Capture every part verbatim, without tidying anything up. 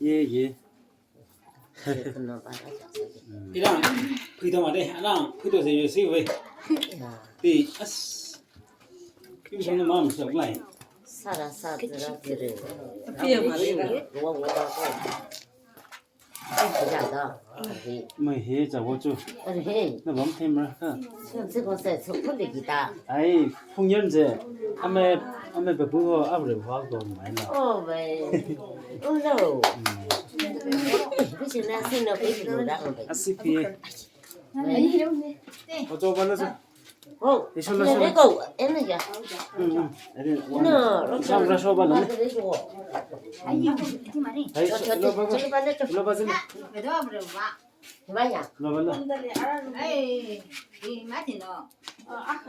Ye, ye. Ilang, phuito ma de, alang, phuito se yo si we. Ti, as. Ibi song na mam sok lai. Sara sa zira zire. Apiya ma de. Wa wa da ko. Ai, ya da. Mai he za wo chu. Are he. Na bam them ra ka. Sing se ko se so ko le kita. Ai, phung yan je. Ame, ame babu ho abre wa ko mai na. Oh, mai. Oh, no. Bi sing na sing no pe lo da ko. Asi pi. Mai. Ko cho ba la sa. Oh, isho la, isho la. Ko, ene ya. Hmm, hmm. Ene, no, isho la sho ba la. Ai, lo ba ba. Lo ba zin. Ba ya. Lo ba la. Ai, i ma ti no. Ah,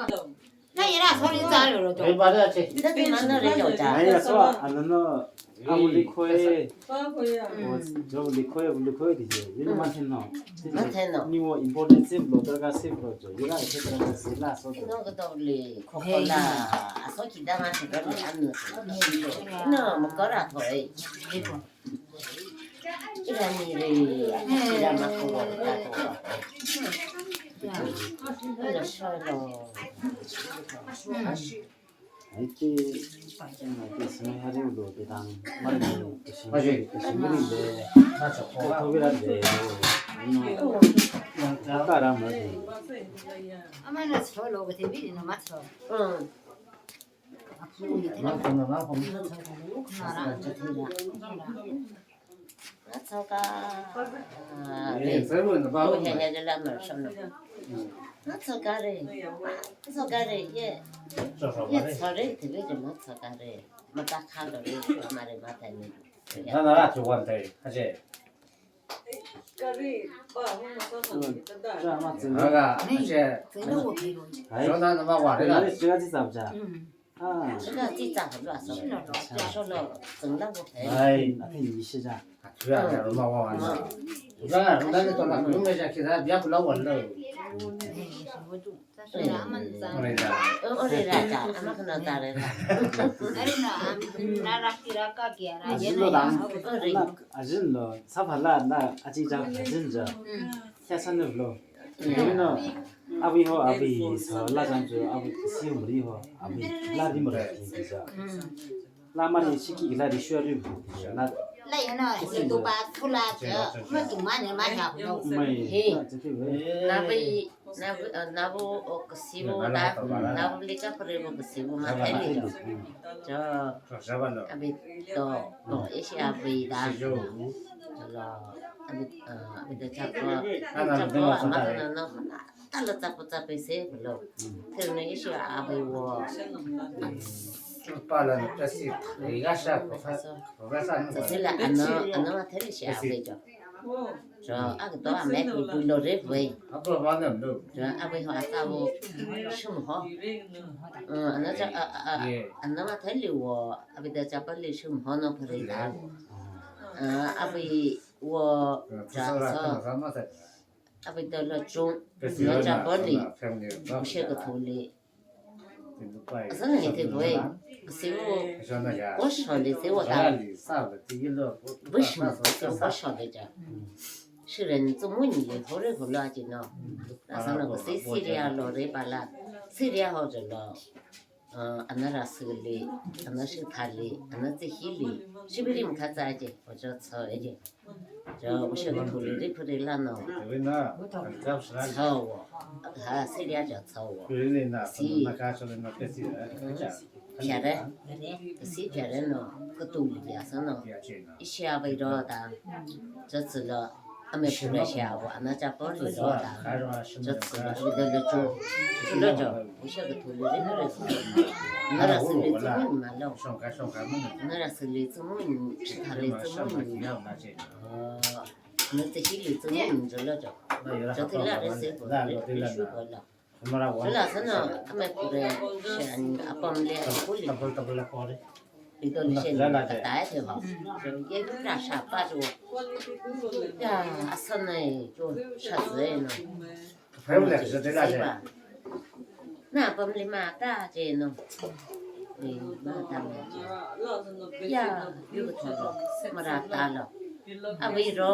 do. Na ira so ni za lo lo. Ai, ba da che. Ai, ya so, ano no. Abu likhoe. Abu likhoe, abu likhoe di je. Yun ma then no. Ma then no. Ni wo important sim lo, darkar sim lo jo. Yura ke darkar sim la so. No ka to li. Ko ko la. Aso ki da ma the lo an no. No, mo ko ra to e. Ira ni re. Ira ma ko wa ta to. Ira so lo. Aite, aite sini hari ulo te tang, mari ni, kasing, kasing ni le, ko, ko vira le, no, kara mari. Ama na solo ko te bi no matso. Hmm. Matso na, matso na. Matso ka. Ah, eh, re. Sai lo na ba. He he de la mer sham na. Matso ka re. Matso ka re ye. Ye tso re, te le je matso ka re. Mata kha lo re, ma re mata ni. Na na ra chu wan tai, ha che. Ka re, ba, ma sa sa. Cha ma zin. Ha ga, ha che. Ni, zin lo wo ke lo. Ai. So na na ma wa re la. Ni, ni, ni, ni, ni, ni. Ah. Chika chi cha lo so. Sino lo, sino lo, zengda ko. Ai, a phi ni shi ja. Chua ya lo ma wa wa. Chua ya lo na to la ko me ja ki da bia ku la wa lo. Ore ja. Ore ja ja, ama kana ta re. Ari na, am, na ra ki ra ka ki ra. Aji lo dang. Ore. Aji lo, sa pha la na, aji ja, aji ja. Kya san lo. Ina, avi ho, avi so, la jang jo, avi si ho, mari ho, avi la di mari ki ki ja. La mari si ki la di shua ri. La, la ya na, si tu ba, tu la ja, ma tu ma ne ma ja ko. Mai, he. Na vi, na vi, na vu o kasi vu da, na vu li ka pre vu kasi vu ma thei ni jo. Jo. Avi to, no, isi avi da. Lo, avi, avi da cha ko, cha ko, ama kana no, Tala tsapu tsapu se lo. Thirna ishi avi wo. Pala na kasi, riga sha ko fa, ko fa sa na. Sila ano, ano ma thali shi avi jo. Jo, aga to ame ku lo re vei. Apo ma na lo. Jo, avi ho asa wo. Shum ho. Ano cha, ano ma thali wo. Avi da cha pa li shum ho no phari da. Avi wo. Ja so. Avi da lo chung, lo cha pa li, ushe katho li. Asana hi te boy, siwo, ko sho li siwo ta. Bush ma, siwo ko sho li ja. Shiren tsumu ni ye hore hula ji no. Asana ko si Syria lo re pala. Syria ho je lo. Ana ra sili, ana shithali, ana tsihili, shibiri mkhatsa je, ojo tso je. Jo, ushe ko thuli ri phuri la no. Tso wo. Ha, Syria jo tso wo. Si. Pyare. Si pyare no. Kutuli ya sa no. Ishi avi ro ta. Jo tsi lo. Ame phura shi awo, ana cha pa li lo ta. Jo tsi lo, avi da lo cho. Cho lo cho. Ushe katho li ri phuri. Ana ra sili tsumu ni ma lo. Ana ra sili tsumu ni, shithali tsumu ni. Ana tsihili tsumu ni jo lo cho. Jo tila re se ko, re shu ko lo. Sila sano, ame phura, shan, apam le, apuli. Idol shen, katai the ho. Ye ra sha pa jo. Ya, asana jo, sha ze no. Na apam le ma ta je no. Ri, ma ta ma ji. Ya, yu ka thalo, mara talo. Aviro,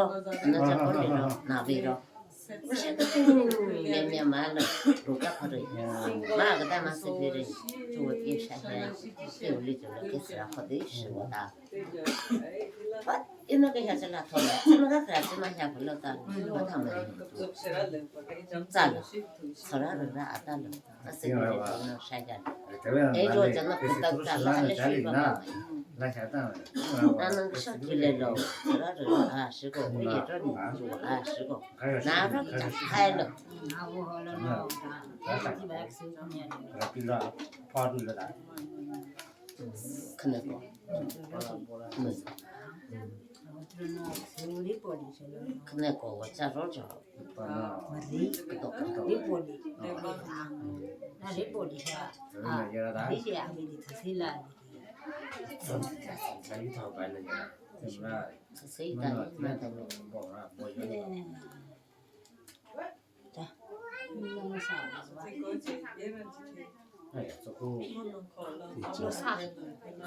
na ja ko riro, na viro. Masha ka ting, me me ma lo, ru ka kha ri. Ma ka ta ma si ri ri, chu wa ti sha he, ti u li chu lo ke sra kho di shi wa ta. But, ina ka ya cha la tho la, ina ka kha ya cha ma ya ko lo ta, ma ta ma ni. Cha lo, sara ri ra a ta lo. Asi ni le na shaya. E jo jana kutak tala le shi ba. Nana shakti le lo. Ra ra a shi ko, ye ra ni ju a shi ko. Na ra ka hai lo. Khana ko. Khana ko wa cha ro jo. Mari, katok, katok. Ripoli. Na ripoli sha. Ah, ri sha ami ni thasila. Thasai ta, ma ta. Ta. Lo sa. Lo sa.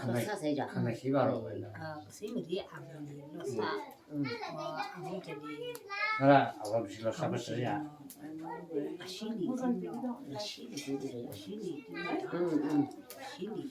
Lo sa sai ja. Ah, si mari ami ni lo sa. Mm. Ara, awam shi lo sa ba sa ya. Ashili, ashili, ashili, ashili.